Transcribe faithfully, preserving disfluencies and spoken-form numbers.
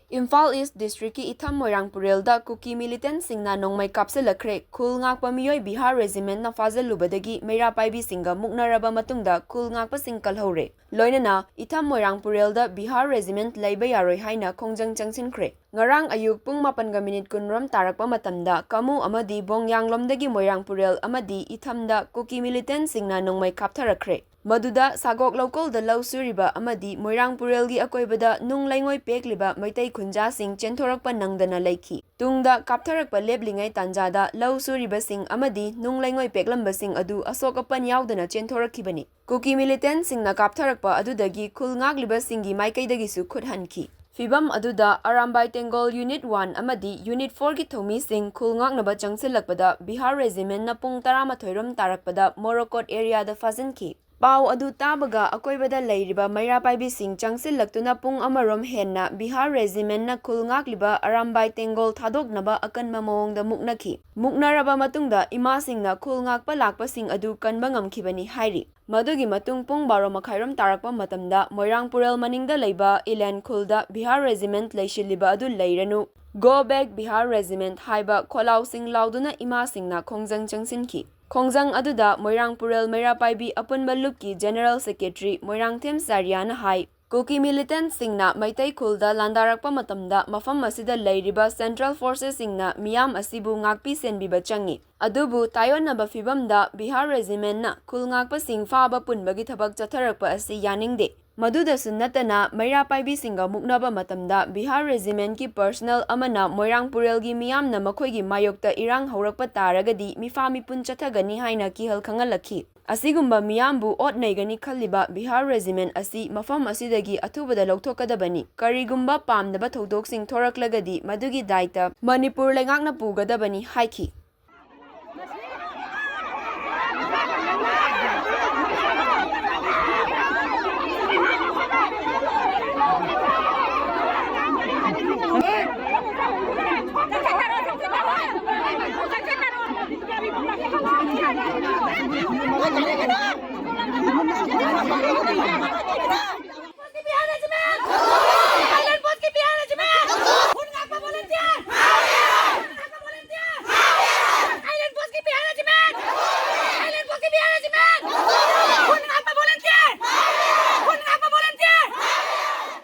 ꯏꯝꯐꯥꯜ ꯏꯁ ꯗꯤꯁꯇ꯭ꯔꯤꯛꯀꯤ ꯏꯊꯝ ꯃꯣꯏꯔꯥꯡꯄꯨꯔꯦꯜꯗ ꯀꯨꯀꯤ ꯃꯤꯂꯤꯇꯦꯟꯠꯁꯤꯡꯅ ꯅꯣꯡꯃꯩ ꯀꯥꯞꯁꯤꯜꯂꯛꯈ꯭ꯔꯦ꯫ ꯈꯨꯜ ꯉꯥꯛꯄ ꯃꯤꯑꯣꯏ ꯕꯤꯍꯥꯔ ꯔꯦꯖꯤꯃꯦꯟꯠꯅ ꯐꯥꯖꯤꯜꯂꯨꯕꯗꯒꯤ ꯃꯩꯔꯥ ꯄꯥꯏꯕꯤꯁꯤꯡꯒ ꯃꯨꯛꯅꯔꯕ ꯃꯇꯨꯡꯗ ꯈꯨꯜ ꯉꯥꯛꯄꯁꯤꯡ ꯀꯜꯍꯧꯔꯦ꯫ ꯂꯣꯏꯅꯅ ꯏꯊꯝ ꯃꯣꯏꯔꯥꯡꯄꯨꯔꯦꯜꯗ ꯕꯤꯍꯥꯔ ꯔꯦꯖꯤꯃꯦꯟꯠ ꯂꯩꯕ ꯌꯥꯔꯣꯏ ꯍꯥꯏꯅ ꯈꯣꯡꯖꯪ ꯆꯪꯁꯤꯟꯈ꯭ꯔꯦ꯫ ꯉꯔꯥꯡ ꯑꯌꯨꯛ ꯄꯨꯡ ꯃꯥꯄꯟꯒ ꯃꯤꯅꯤꯠ ꯀꯨꯟꯔꯣꯝ ꯇꯥꯔꯛꯄ ꯃꯇꯝꯗ ꯀꯥꯃꯨ ꯑꯃꯗꯤ ꯕꯣꯡꯌꯥꯡꯂꯣꯝꯗꯒꯤ ꯃꯣꯏꯔꯥꯡꯄꯨꯔꯦꯜ ꯑꯃꯗꯤ ꯏꯊꯝꯗ ꯀꯨꯀꯤ ꯃꯤꯂꯤꯇꯦꯟꯠꯁꯤꯡꯅ ꯅꯣꯡꯃꯩ ꯀꯥꯞꯊꯔꯛꯈ꯭ꯔꯦ꯫ ꯃꯗꯨꯗ ꯁꯥꯒꯣꯛ ꯂꯧꯀꯣꯜꯗ ꯂꯧ ꯁꯨꯔꯤꯕ ꯑꯃꯗꯤ ꯃꯣꯏꯔꯥꯡꯄꯨꯔꯦꯜꯒꯤ ꯑꯀꯣꯏꯕꯗ ꯅꯨꯡ ꯂꯩꯉꯣꯏ ꯄꯦꯛꯂꯤꯕ ꯃꯩꯇꯩ ꯈꯨꯟꯖꯥꯁꯤꯡ ꯆꯦꯟꯊꯣꯔꯛꯄ ꯅꯪꯗꯅ ꯂꯩꯈꯤ꯫ ꯇꯨꯡꯗ ꯀꯥꯞꯊꯔꯛꯄ ꯂꯦꯞꯂꯤꯉꯩ ꯇꯥꯟꯖꯥꯗ ꯂꯧ ꯁꯨꯔꯤꯕꯁꯤꯡ ꯑꯃꯗꯤ ꯅꯨꯡ ꯂꯩꯉꯣꯏ ꯄꯦꯛꯂꯝꯕꯁꯤꯡ ꯑꯗꯨ ꯑꯁꯣꯛ ꯑꯄꯟ ꯌꯥꯎꯗꯅ ꯆꯦꯟꯊꯣꯔꯛꯈꯤꯕꯅꯤ꯫ ꯀꯨꯀꯤ ꯃꯤꯂꯤꯇꯦꯟꯠꯁꯤꯡꯅ ꯀꯥꯞꯊꯔꯛꯄ ꯑꯗꯨꯗꯒꯤ ꯈꯨꯜ ꯉꯥꯛꯂꯤꯕꯁꯤꯡꯒꯤ ꯃꯥꯏꯀꯩꯗꯒꯤꯁꯨ ꯈꯨꯠ ꯍꯟꯈꯤ꯫ ꯐꯤꯚꯝ ꯑꯗꯨꯗ ꯑꯔꯥꯝꯕꯥꯏ ꯇꯦꯡꯒꯣꯜ ꯌꯨꯅꯤꯠ ꯋꯥꯟ ꯑꯃꯗꯤ ꯌꯨꯅꯤꯠ ꯐꯣꯔꯒꯤ ꯊꯧꯃꯤꯁꯤꯡ ꯈꯨꯜ ꯉꯥꯛꯅꯕ ꯆꯪꯁꯤꯜꯂꯛꯄꯗ ꯕꯤꯍꯥꯔ ꯔꯦꯖꯤꯃꯦꯟꯠꯅ ꯄꯨꯡ ꯇꯔꯥꯃꯥꯊꯣꯏ ꯔꯣꯝ ꯇꯥꯔꯛꯄꯗ ꯃꯣꯔꯣꯀꯣꯠ ꯑꯦꯔꯤꯌꯥꯗ ꯐꯥꯖꯤꯟꯈꯤ꯫ ꯄꯥꯎ ꯑꯗꯨ ꯇꯥꯕꯒ ꯑꯀꯣꯏꯕꯗ ꯂꯩꯔꯤꯕ ꯃꯩꯔꯥ ꯄꯥꯏꯕꯤꯁꯤꯡ ꯆꯪꯁꯤꯜꯂꯛꯇꯨꯅ ꯄꯨꯡ ꯑꯃꯔꯣꯝ ꯍꯦꯟꯅ ꯕꯤꯍꯥꯔ ꯔꯦꯖꯤꯃꯦꯟꯠꯅ ꯈꯨꯜ ꯉꯥꯛꯂꯤꯕ ꯑꯔꯥꯝꯕꯥꯏ ꯇꯦꯡꯒꯣꯜ ꯊꯥꯗꯣꯛꯅꯕ ꯑꯀꯟꯕ ꯃꯑꯣꯡꯗ ꯃꯨꯛꯅꯈꯤ꯫ ꯃꯨꯛꯅꯔꯕ ꯃꯇꯨꯡꯗ ꯏꯃꯥꯁꯤꯡꯅ ꯈꯨꯜ ꯉꯥꯛꯄ ꯂꯥꯛꯄꯁꯤꯡ ꯑꯗꯨ ꯀꯟꯕ ꯉꯝꯈꯤꯕꯅꯤ ꯍꯥꯏꯔꯤ꯫ ꯃꯗꯨꯒꯤ ꯃꯇꯨꯡ ꯄꯨꯡ ꯕꯥꯔꯣ ꯃꯈꯥꯏꯔꯣꯝ ꯇꯥꯔꯛꯄ ꯃꯇꯝꯗ ꯃꯣꯏꯔꯥꯡꯄꯨꯔꯦꯜ ꯃꯅꯤꯡꯗ ꯂꯩꯕ ꯏꯂꯦꯟ ꯈꯨꯜꯗ ꯕꯤꯍꯥꯔ ꯔꯦꯖꯤꯃꯦꯟꯠ ꯂꯩꯁꯤꯜꯂꯤꯕ ꯑꯗꯨ ꯂꯩꯔꯅꯨ, "Go back ꯕꯤꯍꯥꯔ ꯔꯦꯖꯤꯃꯦꯟꯠ" ꯍꯥꯏꯕ ꯈꯣꯜꯂꯥꯎꯁꯤꯡ ꯂꯥꯎꯗꯨꯅ ꯏꯃꯥꯁꯤꯡꯅ ꯈꯣꯡꯖꯪ ꯆꯪꯁꯤꯟꯈꯤ꯫ ꯈꯣꯡꯖꯪ ꯑꯗꯨꯗ ꯃꯣꯏꯔꯥꯡꯄꯨꯔꯦꯜ ꯃꯩꯔꯥ ꯄꯥꯏꯕꯤ ꯑꯄꯨꯟꯕ ꯂꯨꯞꯀꯤ ꯖꯦꯅꯔꯦꯜ ꯁꯦꯀ꯭ꯔꯦꯇꯔꯤ ꯃꯣꯏꯔꯥꯡꯊꯦꯝ ꯆꯥꯔꯤꯌꯥꯅ ꯍꯥꯏ, ꯀꯨꯀꯤ ꯃꯤꯂꯤꯇꯦꯟꯠꯁꯤꯡꯅ ꯃꯩꯇꯩ ꯈꯨꯜꯗ ꯂꯥꯟꯗꯥꯔꯛꯄ ꯃꯇꯝꯗ ꯃꯐꯝ ꯑꯁꯤꯗ ꯂꯩꯔꯤꯕ ꯁꯦꯟꯇ꯭ꯔꯦꯜ ꯐꯣꯔꯁꯦꯁꯁꯤꯡꯅ ꯃꯤꯌꯥꯝ ꯑꯁꯤꯕꯨ ꯉꯥꯛꯄꯤ ꯁꯦꯟꯕꯤꯕ ꯆꯪꯏ꯫ ꯑꯗꯨꯕꯨ ꯇꯥꯏꯑꯣꯟꯅꯕ ꯐꯤꯚꯝꯗ ꯕꯤꯍꯥꯔ ꯔꯦꯖꯤꯃꯦꯟꯠꯅ ꯈꯨꯜ ꯉꯥꯛꯄꯁꯤꯡ ꯐꯥꯕ ꯄꯨꯟꯕꯒꯤ ꯊꯕꯛ ꯆꯠꯊꯔꯛꯄ ꯑꯁꯤ ꯌꯥꯅꯤꯡꯗꯦ꯫ ꯃꯗꯨꯗꯁꯨ ꯅꯠꯇꯅ ꯃꯩꯔꯥ ꯄꯥꯏꯕꯤꯁꯤꯡꯒ ꯃꯨꯛꯅꯕ ꯃꯇꯝꯗ ꯕꯤꯍꯥꯔ ꯔꯦꯖꯤꯃꯦꯟꯠꯀꯤ ꯄꯔꯁꯅꯦꯜ ꯑꯃꯅ ꯃꯣꯏꯔꯥꯡꯄꯨꯔꯦꯜꯒꯤ ꯃꯤꯌꯥꯝꯅ ꯃꯈꯣꯏꯒꯤ ꯃꯥꯌꯣꯛꯇ ꯏꯔꯥꯡ ꯍꯧꯔꯛꯄ ꯇꯥꯔꯒꯗꯤ ꯃꯤꯐꯥ ꯃꯤꯄꯨꯟ ꯆꯠꯊꯒꯅꯤ ꯍꯥꯏꯅ ꯀꯤꯍꯜ ꯈꯪꯍꯜꯂꯛꯈꯤ꯫ ꯑꯁꯤꯒꯨꯝꯕ ꯃꯤꯌꯥꯝꯕꯨ ꯑꯣꯠ ꯅꯩꯒꯅꯤ ꯈꯜꯂꯤꯕ ꯕꯤꯍꯥꯔ ꯔꯦꯖꯤꯃꯦꯟꯠ ꯑꯁꯤ ꯃꯐꯝ ꯑꯁꯤꯗꯒꯤ ꯑꯊꯨꯕꯗ ꯂꯧꯊꯣꯛꯀꯗꯕꯅꯤ꯫ ꯀꯔꯤꯒꯨꯝꯕ ꯄꯥꯝꯗꯕ ꯊꯧꯗꯣꯛꯁꯤꯡ ꯊꯣꯔꯛꯂꯒꯗꯤ ꯃꯗꯨꯒꯤ ꯗꯥꯏꯇ ꯃꯅꯤꯄꯨꯔ ꯂꯩꯉꯥꯛꯅ ꯄꯨꯒꯗꯕꯅꯤ ꯍꯥꯏꯈꯤ꯫